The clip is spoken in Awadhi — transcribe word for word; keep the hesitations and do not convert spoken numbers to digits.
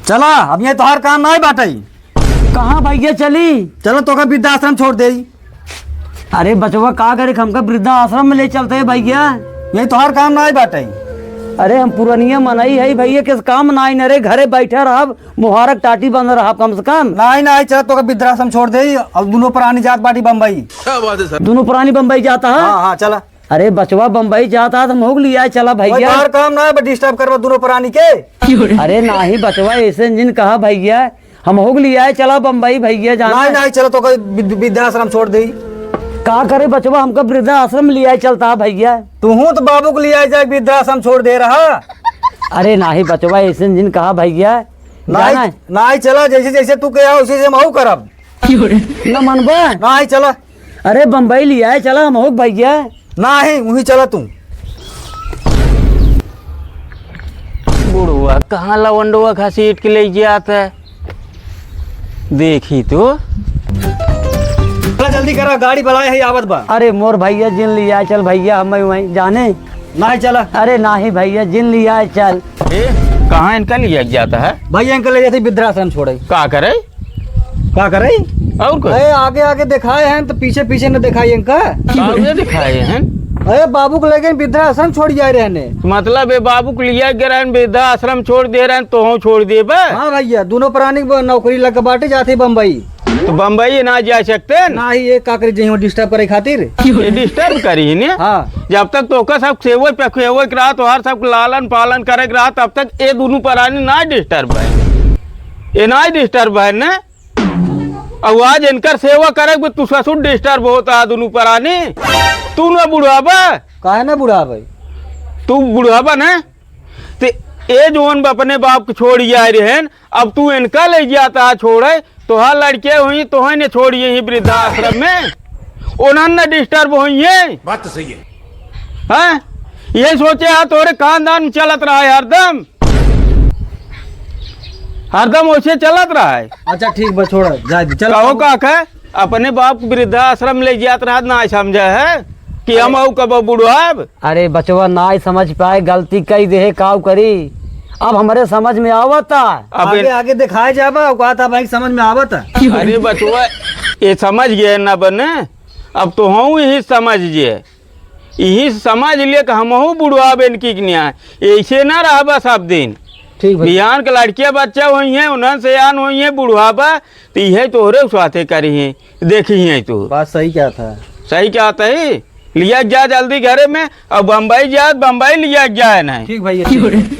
चला, अब ये तोहार काम नाहीं बाटइ। कहाँ भइया चली? चला, तोका वृद्धाश्रम छोड़ देई। अरे बचवा, का करे, हमका वृद्धाश्रम में ले चलते हैं भइया। ये तोहार काम नाहीं बाटइ। अरे हम पुरनिया मनई है भइया, किस काम नाहीं न रे, घरे बैठा रहब, मुहारक टाटी बंद रहब कम से कम। नाहीं, नाहीं, चला, तोका वृद्धाश्रम छोड़ देई, अब दुनो प्राणी जात बाटी बम्बई। क्या बात है सर? दुनो प्राणी बम्बई जाता है? हाँ, हाँ, चला। अरे बचवा, बम्बई जाता है तो हमहू के लियाए चला भइया। तोहार काम नाहीं बा, disturb करबा दुनो प्राणी के। अरे नाहीं बचवा, ऐसे जिन कहा भइया, हमहू के लियाए चला बम्बई भइया, जाना नाहीं, है। नाहीं, चला, तोका वृद्ध-, वृद्धाश्रम छोड़ देई। का करे बचवा, हमका वृद्धाश्रम लियाए चलता भइया। तुहूँ तो बाबू के लियाए जाए वृद्धाश्रम छोड़ दे रहा। अरे नाहीं बचवा, ऐसे जिन कहा भइया, नाहीं, जाना है। नाहीं, चला, जैसे, जैसे तू कहा, उसी से हमहू करब। न मनबा? नाहीं, चला। अरे बम्बई लियाए चला हमहू के भइया। नाहीं, उहीं चला तू। बुढ़वा कहाँ लवंडवा घसीट के ले जात है, देखी तो। चला जल्दी करा, गाड़ी बुलाए है, आवत बा। अरे मोर भइया, जिन लियाए चल भइया, हम वहीं जाने। नाहीं चला। अरे नाहीं भइया, जिन लियाए चल। ए, कहाँ इनका लिया जाता है? भइया इनका ले जाते वृद्धाश्रम छोड़े। का करे? का करे? और कुछ? अरे आगे आगे देखाए हैं तो पीछे पीछे न देखाई इनका। बाबू ये दिखाए हैं? अरे बाबू को लेके वृद्धाश्रम छोड़ जाए रहने। मतलब ये बाबू को लिया गए रहन, वृद्धाश्रम छोड़ दे रहन, तो हम छोड़ देबे? हाँ भइया, दुनो प्राणी को नौकरी लग के बाटे जाते बम्बई। तो बम्बई ना जा सकते न? नाहीं, ये का करी जइहो disturb करे खातिर। ये disturb करी ही ने? हाँ। जब तक तोका सब सेवक पखेवक रहा, तोहार सब लालन पालन करे के रहा, तब तक ये दुनो प्राणी ना disturb है। ये ना disturb है ने? और आज इनकर सेवा करे के तू ससुर disturb होता है दुनो प्राणी। तू ना बुढ़ाबा। काहे ना बुढ़ाबे? तू बुढ़ाबा ना? ते ए जौन अपने बाप के छोड़ी आए रहेन, अब तू इनका ले जाता छोड़े, तोहार लड़के हुई, तोहे ने छोड़ी ही वृद्धाश्रम में, उन्हन न disturb होई है। बात तो सही है। हाँ, यही सोचे हा, तोरे खानदान में चलत रहा है हरदम, हरदम वैसे चलत रहा है। अच्छा ठीक बा, छोड़, जाए दे, चल। कहो काका, अपने बाप के वृद्धाश्रम ले जात रहत ना समझे है कि हम अरे। अउ कब बुढ़ाब। अरे बचवा, नाहीं समझ पाए, गलती कई देहे, काउ करी, अब हमरे समझ में आवता। अब आगे, इन- आगे दिखाए जाबा, औकात अब भाई समझ में आवता। अरे बचवा, ये समझ गए ना बने, अब तो हम यही समझ जे, यही समझ ले कि हमहू बुढ़ाब इनकी के न्याय, ऐसे ना रहबा सब दिन। ठीक भाई। बिहान के लड़किया बच्चा होई हैं, उन्हन सयान होई हैं, बुढ़ाबा, तो यही तोहरे साथे करी हैं, देखी हैं तू। बात सही कहत है। सही कहत है। लिया के जा जल्दी घरे में, और बम्बई जा, बम्बई लिया के जाए नहीं। ठीक भैया, ठीक।